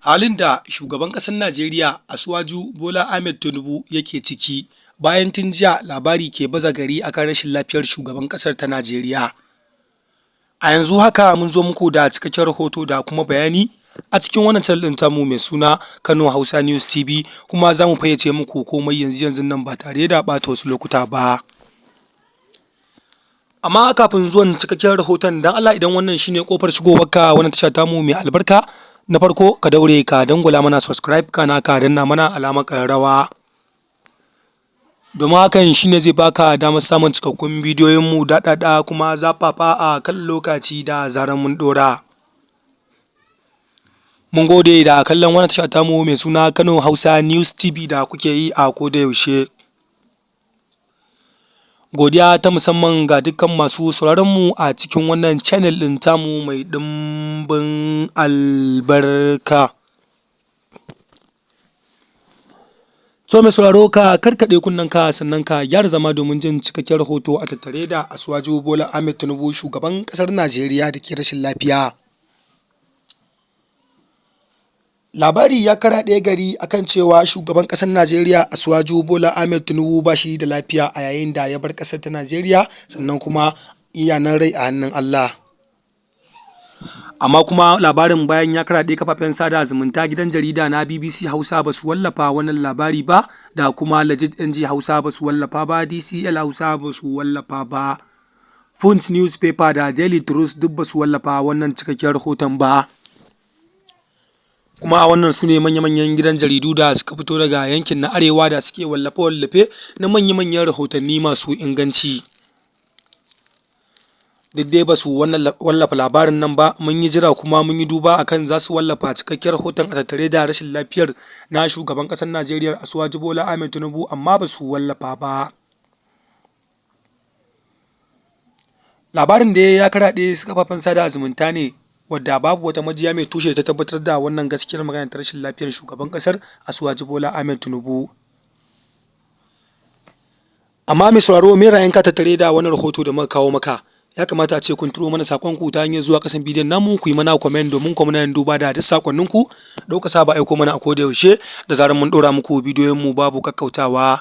Halin da shugaban ƙasar Najeriya Asiwaju Bola Ahmed Tinubu yake ciki bayan tun jiya labari ke baza gari akan rashin lafiyar shugaban ƙasar ta Najeriya. A yanzu haka mun zo muku da cikakken rahoto da kuma bayani a cikin wannan channel ɗin tamu mai suna Kano Hausa News TV, kuma za mu fayyace muku komai yanzu yanzun nan ba tare da ɓata wasu lokuta ba. Amma kafin zuwan cikakken rahoton, don Allah idan wannan shine kofar shigowarka wannan tasha tamu mai albarka na farko, ka daure ka dangwala mana subscribe, kana ka danna mana alamar ƙararrawa, domin hakan shine zai baka damar samun cikakkun bidiyoyin mu daɗaɗa kuma zafafa a kan lokaci da zarar mun ɗora. Mun gode da kallon wannan tasha tamu mai suna Kano Hausa News TV da kuke yi a koda yaushe. Godiya ta musamman ga dukkan masu sauraron mu a cikin wannan channel ɗin tamu mai ɗimbin albarka. To mai sauraro, ka karkaɗe kunnenka sannan ka gyara zama domin jin cikakken rahoto a tattare da Asiwaju Bola Ahmed Tinubu, shugaban ƙasar Najeriya da ke rashin lafiya. Labari ya karaɗe gari akan cewa shugaban ƙasar Najeriya Asiwaju Bola Ahmed Tinubu ba shi da lafiya a yayin da ya bar ƙasar ta Najeriya, sannan kuma iya nan rai a hannun Allah. Amma kuma labarin bayan ya karaɗe kafafen sada zumunta, gidan jarida na BBC Hausa ba su wallafa wannan labari ba, da kuma Legit NG Hausa ba su wallafa ba, DCL Hausa ba su wallafa ba, Punch Newspaper da Daily Trust duk ba su wallafa wannan cikakken rahoton ba. Kuma wannan su ne manya-manyan gidan jaridu da suka fito daga yankin na arewa da suke wallafe-wallafe na manya-manyan rahotanni masu inganci. Duk dai ba su wallafa labarin nan ba. Mun yi jira kuma mun yi duba akan za su wallafa cikakken rahoton a tattare da rashin lafiyar na shugaban ƙasar Najeriya Asiwaju Bola Ahmed Tinubu, amma ba su wallafa ba. Labarin da ya karaɗe kafafen sada zumunta ne, wadda babu wata majiya mai tushe ta tabbatar da wannan gaskiyar magana ta rashin lafiyar shugaban ƙasar Asiwaju Bola Ahmed Tinubu. Amma mai sauraro, me ra'ayinka tattare da wannan rahoto da muka kawo maka? Ya kamata a ce kun turo mana saƙonku ta hanyar zuwa ƙasan bidiyon namu ku yi mana comment, domin kuma muna yin duba da duk saƙonninku da kuka saba aiko mana a koda yaushe da zarar mun ɗora muku bidiyoyin mu babu kakkautawa.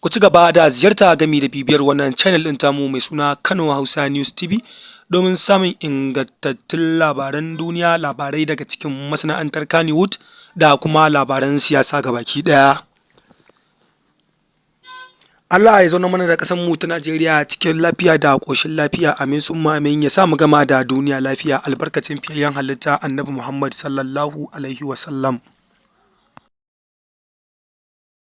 Ku ci gaba da ziyarta gami da bibiyar wannan channel ɗin tamu mai suna Kano Hausa News TV domin samun ingantattun labaran duniya, labarai daga cikin masana'antar Kannywood da kuma labaran siyasa gabaki ɗaya. Allah ya zauna mana da ƙasar mu ta Najeriya cikin lafiya da ƙoshin lafiya, amin summa amin, ya sa mu gama da duniya lafiya, albarkacin fiyayyen halitta Annabi Muhammad sallallahu alaihi wasallam.